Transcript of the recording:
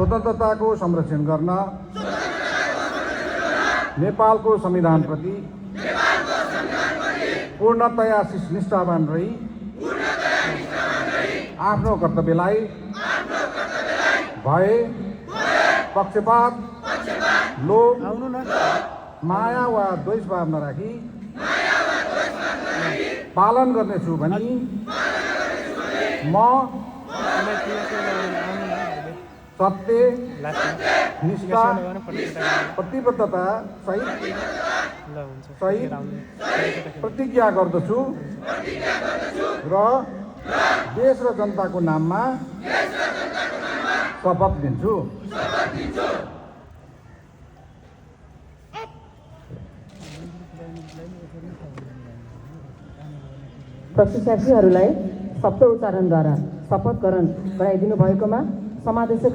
स्वतन्त्रताको संरक्षण गर्न नेपालको संविधानप्रति पूर्णतया निष्ठावान रही आफ्नो कर्तव्यलाई भय, पक्षपात, लोभ, माया वा द्वेष भाव नराखी पालन गर्नेछु भनी म सत्य, निष्ठा, प्रतिबद्धता सहित प्रतिज्ञा गर्दछु र देश र जनताको नाममा शपथ लिन्छु। प्रशिक्षार्थीहरूलाई शब्द उच्चारणद्वारा शपथ ग्रहण गराइदिनु भएकोमा समादेशक